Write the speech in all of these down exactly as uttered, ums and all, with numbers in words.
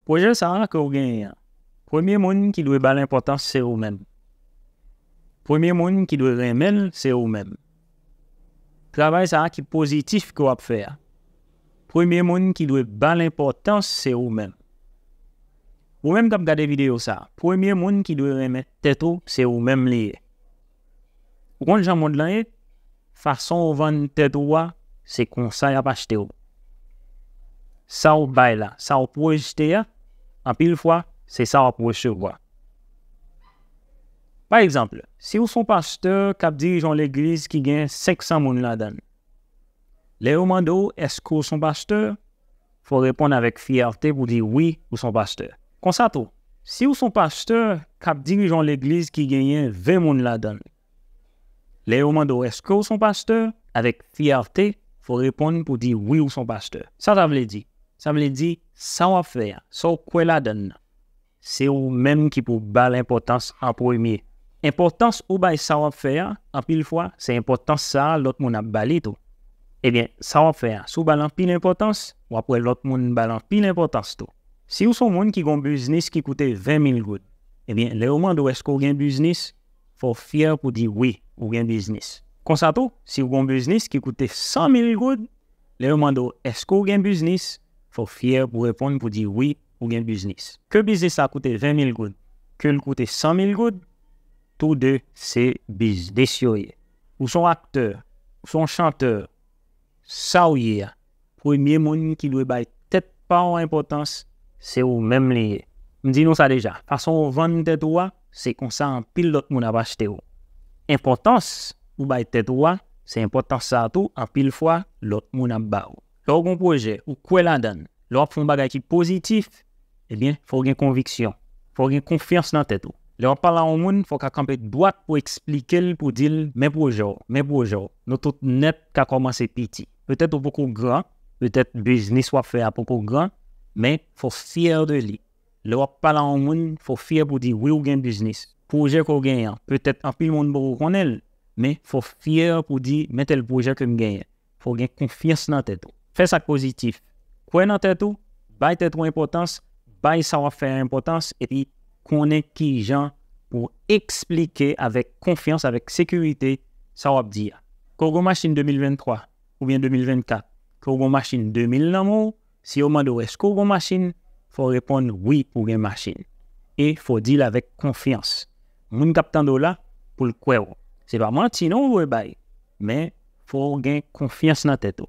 Pwojè sa a ke w genyen an, premye moun ki dwe ba l enpòtans se ou menm. Premye moun ki dwe renmen l se ou menm. Travay sa a ki pozitif ke w ap fè a, premye moun ki dwe ba l enpòtans se ou menm. Ou menm k ap gade videyo sa a, premye moun ki dwe renmen tèt ou se ou menm li ye. Ou konn jan mond lan ye? Fason w vann tèt ou a, se konsa y ap achte w. Sa w bay la, sa w pwojte a, anpil fwa, se sa w ap resevwa. Pa egzanp, si w se yon pastè k ap dirije yon legliz ki gen senk san moun ladan l, lè yo mande w èske w se yon pastè, fò w reponn avèk fyète pou di wi, ou se yon pastè. Konsa tou, si w se yon pastè k ap dirije yon legliz ki genyen ven moun ladan l, lè yo mande w èske w se yon pastè, avèk fyète, fò w reponn pou di wi, ou se yon pastè. Sa sa vle di? Sa vle di, sa w ap fè a, sa w kwè ladan l nan, se ou menm ki pou ba l enpòtans an premye. Enpòtans ou bay sa w ap fè a, anpil fwa, se enpòtans sa a lòt moun ap ba li tou. Ebyen, sa w ap fè a, si w ba l anpil enpòtans, w ap wè lòt moun ba l anpil enpòtans tou. Si w se yon moun ki gen yon biznis ki koute ven mil goud, ebyen, lè yo mande w èske w gen biznis, fò w fyè pou di wi, ou gen biznis. Konsa tou, si w gen yon biznis ki koute san mil goud, lè yo mande w èske w gen biznis, fò w fyè pou reponn pou di wi, ou gen biznis. Ke biznis la koute ven mil goud, ke l koute san mil goud, tou de se biznis yo ye. Ou se yon aktè, ou se yon chantè, sa w ye a, premye moun ki dwe bay tèt pa w enpòtans, se ou menm li ye. M di nou sa deja, fason w vann tèt ou a, se konsa anpil lòt moun ap achte w. Enpòtans ou bay tèt ou a, se enpòtans sa a tou, anpil fwa, lòt moun ap ba w. Lè w gen yon pwojè, ou kwè ladan l, lè w ap fè yon bagay ki pozitif, ebyen, fò w gen konviksyon. Fò w gen konfyans nan tèt ou. Lè w ap pale a yon moun, fò w ka kanpe dwat pou eksplike l, pou di l, men pwojè w, men pwojè w. Nou tout nèt ka kòmanse piti. Petèt ou poko gran, petèt biznis w ap fè a poko gran, men fò w fyè de li. Lè w ap pale a yon moun, fò w fyè pou di wi ou gen biznis. Pwojè ke w genyen an, petèt anpil moun poko konnen l, men fò w fyè pou di men tèl pwojè ke m genyen. Fò w gen konfyans nan tèt ou. Fè sa k pozitif. Kwè nan tèt ou, bay tèt ou enpòtans, bay sa w ap fè a enpòtans, epi konnen kijan pou w eksplike avèk konfyans, avèk sekirite, sa w ap di a. Ke w gen yon machin de mil venntwa oubyen de mil vennkat, ke w gen yon machin de mil nan men w, si yo mande w èske w gen yon machin, fò w reponn wi ou gen machin. E fò w di l avèk konfyans. Moun k ap tande w la, pou l kwè w. Se pa manti non ou dwe bay, men fò w gen konfyans nan tèt ou.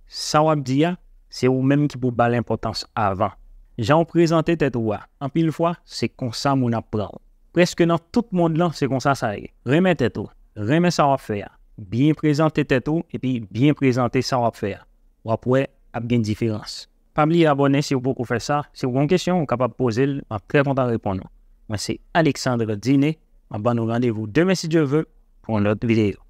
Sa w ap di a, se ou menm ki pou ba l enpòtans avan. Jan w prezante tèt ou a, anpil fwa, se konsa moun ap pran w. Prèske nan tout mond lan, se konsa sa ye. Renmen tèt ou, renmen sa w ap fè a. Byen prezante tèt ou, epi byen prezante sa w ap fè a. W ap wè, ap gen diferans. Pa bliye abòne si w poko fè sa. Si w gen yon kesyon, ou kapab poze l, m ap trè kontan reponn ou. Mwen se Alexandre Diné, m ap ban nou randevou demen si Dye vle, pou yon lòt videyo.